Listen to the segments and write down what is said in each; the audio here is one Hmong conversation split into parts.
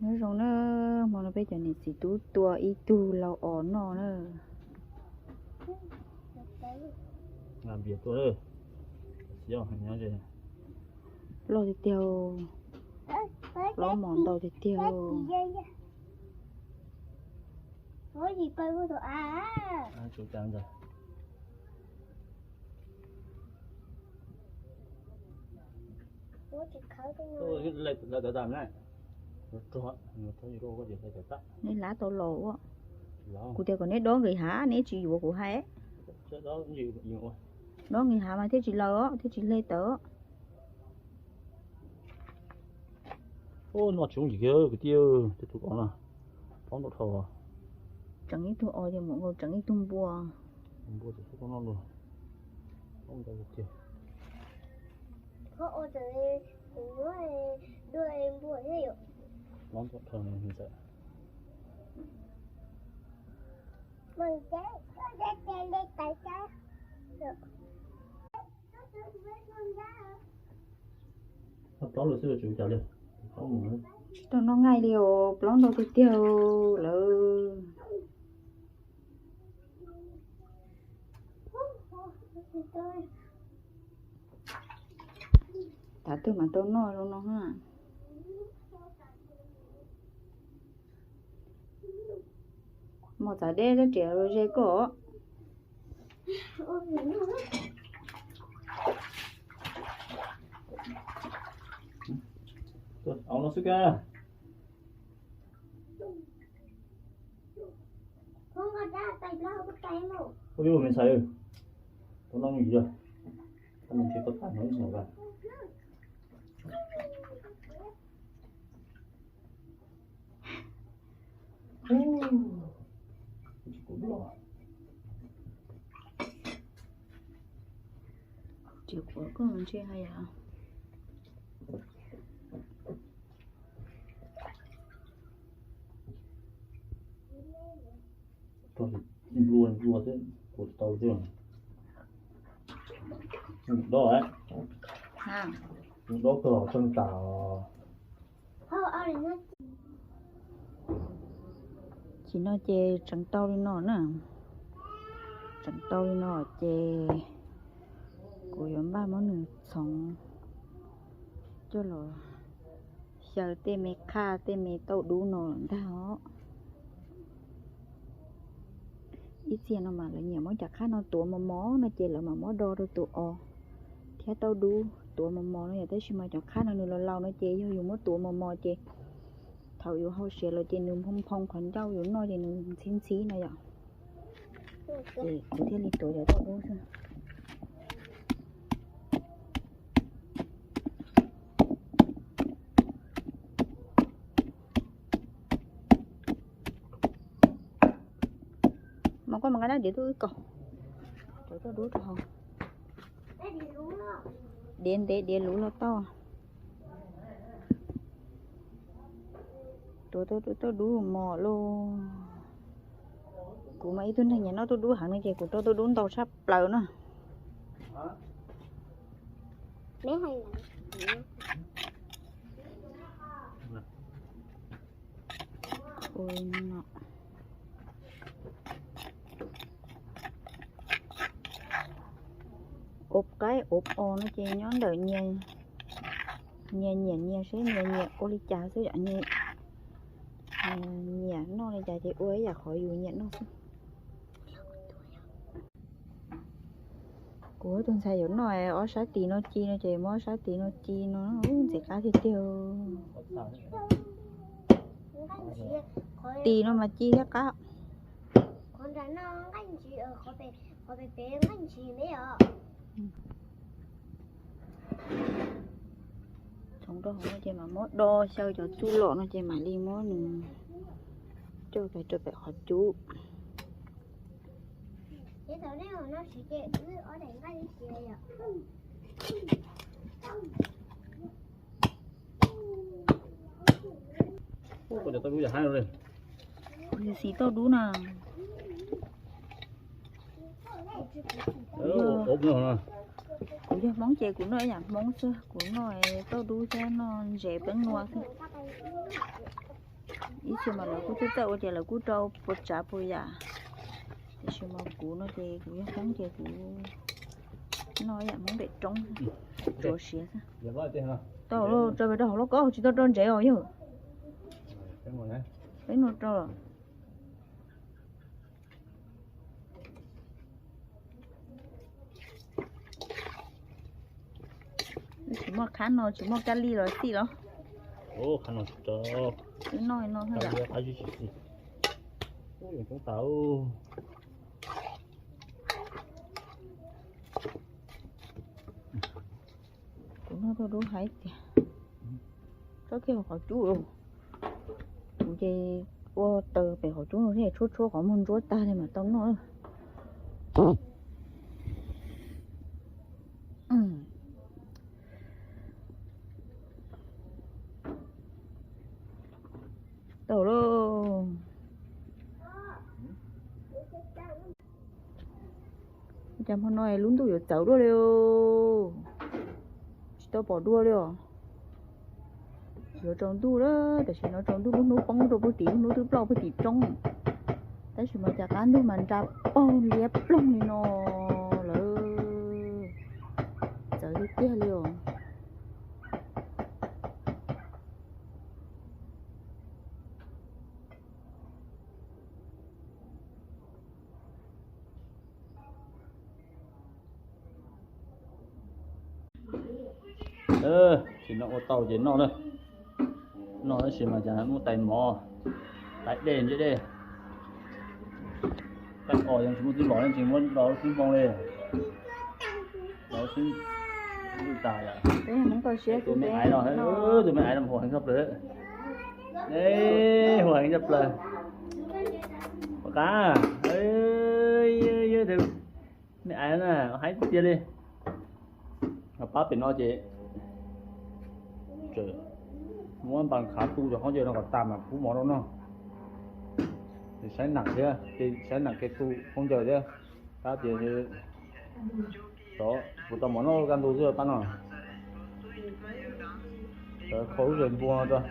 Nyob zoo na, hmo no peb cov niam txiv tub tua ib tug lau os noj na. Loj tiag tiag, loj mos ntau tiag tiag. Neb lav tau laus ua. Kuv tias kom neb dob nqis hav, neb tsis yuav kuv hais. Dob nqis hav mas thiaj tsis laws os, thiaj tsis hle tawm. Noj tsis yooj yim kiag kwv tij, tej tug os no plaub ntau dhau. Tseem ib tug os ces mam nkaus tseem ib tug npua. Npua tseem txhob noj luag, plaub ntau tiag. Plaub ntau dhau ntxawm. Tsis tau noj nqaij li os, plaub ntau tiag tiag lawm. Tav twg mas tau noj zoo no ha. Mos txav deb thiab riam los ze koj. Au no xwb kag. Ua yuj me ntxhais, ua no yim, tau nws tsis tau tag no ib nyuag vaj. Tsis quav koj mas ntshe hais yom. Nplua nplua xwb, kuv tau xwb. Dob, dob kawg tseem tas. Chim no ces tseem tau li no na, tseem tau li no ces kuv yuav npaj muab nws txhoov coj los xyaw tej me qhaj tej me tauj dub no lawm ntag os. Ib txhia no mas lawv nyiam muab cov qhaj no tuav mos mos no ces lawv mam muab do rau tus os thiab tauj dub tuav mos mos no yom, tab sis mas cov qhaj no nws laus laus no ces yog yus muab tuav mos mos ces thaum yus hau siav los ces nws nphoo nphoo qhov ncauj, yus noj ces nws ntxhib ntxhib no yom. Ces kuv thiaj li tuav cov tauj dub xwb. Mas koj mas nqa dab diav tuaj wb kom, cov tauj dub rau hauv. Diav ntev diav luv los tau. Tuav tau tus tauj dub mos lauj. Kuv mas ib tug neeg nyiam noj tauj dub heev no ces kuv rau tauj dub ntau tshaj plaws na. Ov qaib ov os no ces nyob ntawm nyias nyiam nyiam seb nyias nyiam ua li cas xwb yom. Nyiam noj li cas ces ua ib yam qhov yus nyiam noj xwb. Kuv tus ntxhais yuav noj ob sab tis no ci no ces muab ob sab tis no ci no, ntxim qab tiag tiag. Tis no mas ci thiab qab. Txhoov rau hauv no ces mam muab do xyaw cov txuj lom no ces mam li muab nws coj pais rau pem qhov cub. Kuv xis tauj dub na. Kuv yog Hmoob ces kuv noj ib yam Hmoob xwb, kuv noj tauj dub thiab noj ntses peeb nua xwb. Ib txhia mas lawv kuj txawj txawj ua ces lawv kuj rau puas tsav puas yam, tiam sis mas kuv no ces kuv yog Hmoob ces kuv noj yam Hmoob pem roob, tsuav siav xwb. Tau, rau pem rau hauv lauj kaub, tsis tau rau ntsev os yog. Peb no rau los. Tsis muaj qhab no tsis muaj kab li los xij los. Qhab no tsis tau. Wb noj no xwb. Qab zib tsis xij. Ub, yeej coob tas. Kuv noj tau dub haib tiag. Tsob kiag hauv qhov cub los. Kuv ces ua taws pem qhov cub no thiaj tshuab tshuab qhov muag ntsuab tag li mas tau noj. Tau lauj. Cas hmo no lub ntuj yuav txawv dua li, tsis tau pom dua li os. Yuav tsaus ntuj lawm, tam sim no tsaus ntuj lub hnub poob rau puag tim, lub hnub twb ploj puag tim roob. Tab sis mas cas qab ntug mas nra paug liab ploog li no lawm, txawv tiag tiag li os. Tsis no ua tau ces noj na. Noj tab sis mas cas muaj tais mov, tais dej, ntsej dej. Tais os yeej tsis muaj twb los, yeej tsis muab los xwb npoo li. Los xwb, twb tas lawm. Tus me aiv no, tus me aiv no huam heev tshaj plaws. Huam heev tshaj plaws. Pom qab, me aiv na, haib tiag tiag li. Pab pem no ces muab npas khav tu cov khaub ncaws no kom tas mas pub mov rau noj. Ces saib nam thiab, ces saib nam kev tu khaub ncaws thiab. Tab tias xyov puas tau mov noj kaj ntug xwb pab no. Khau lub zes npua no rau.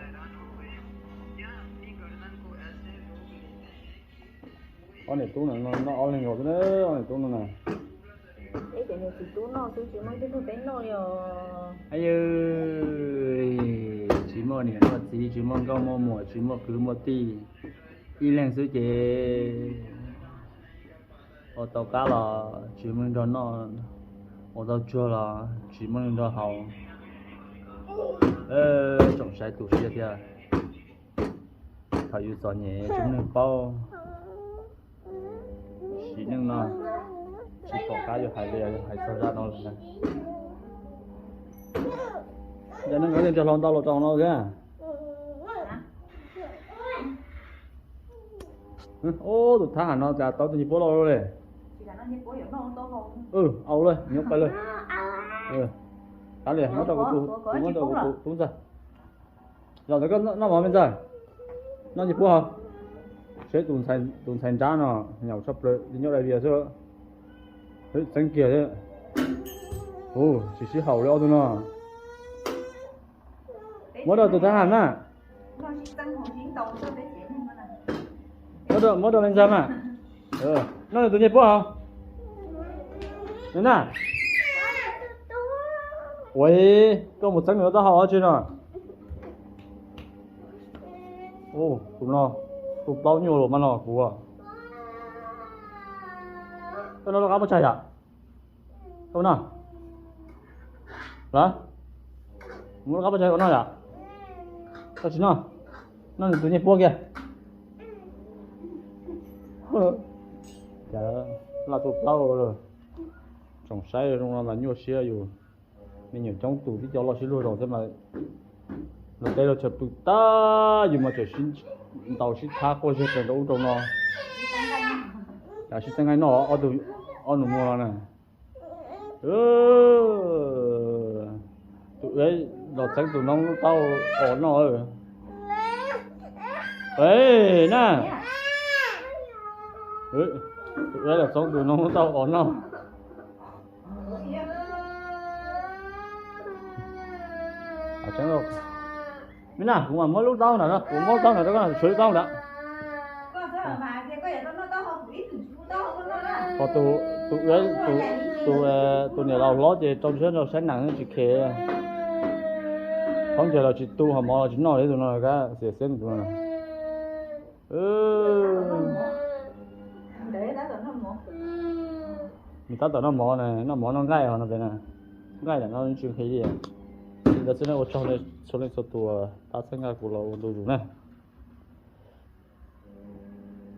Ob niam tub no noj ob leeg nkaus xwb na, ob niam tub no na. Peb cov niam txiv tub noj xwb tsis muaj ib tug peb noj li os. Tsis muaj niam muaj txiv, tsis muaj nkauj muaj muam, tsis muaj kwv muaj tij, ib leeg xwb ces ua tau qab los tsis muaj neeg nrog noj, ua tau tsuag los tsis muaj neeg nrog haus. Tsoom saib tu siab thiab. Thaum yus txom nyem tsis muaj neeg paub, sim neej no tsis pom qab yuav hais li, yuav hais txog zaj no lawm na. Yog neeg ko yeej cog hlo ntau los rau no thiab. Ub, tus thab ham no cas tau tus nyiag puab loj li. Au lawm, nyob pais lawm. Tab li muab rau kuv tus, muab rau kuv tus tub ntxawg. Zaum ntawd koj noj mov me ntxawg, noj nyiag puab hos. Seb tus ntxhais nrab no nyaum tshaj plaws li nyob dai vias xwb. Txeeb kiag thiab. Tsis sib haum li ob tug no. Muab rau tus thab ham na. Muab rau me ntxawg mas. Noj nws tus nyiag puab hos. Na, ua koj mus txeeb nws taub hau tsi no. Tus no, tus plaub nyuag los mas no kuv. Koj noj lub qab pob tsag yom? Koj noj. Los, muab lub qab pob tsag ua noj yom? Koj tsis noj, noj nws tus nyiag puab kiag. Cas laj tus plaub lawm. Tsoom saib zoo no mas nyuaj siab yus. Me nyuam coob tus tib co loj sib luag zaus thiab mas luag teb luag chaw pw tag yus mas tseem ntaus sib thab quaj zig rau ub rau no. Cas sib txeeb nqaij noj ob tug, ob nus muag no na. Tus wb los txeeb tus noob taub os noj. Na, tus wb los txeeb tus noob taub os noj. Me na, kuv mam muab lub taub ntawm no, kuv muab taub ntawm rau koj, tshuav lub taub ntawd. Ho tus, tus, tus, tus niam laus hlob ces rau siab rau saib nees tsis khev. Khaub ncaws los tsis tu, ho mov los tsis noj li tus no, kab xiam xeeb tus no. Nws tab tom noj mov na, noj mov noj nqaij ho no pem na. Nqaij ntawm no tsis nqhis li. Li ntawd xwb na, ua tsaug txhua leej txhua tus pab txhawb nqa kuv los ua ntu zus na.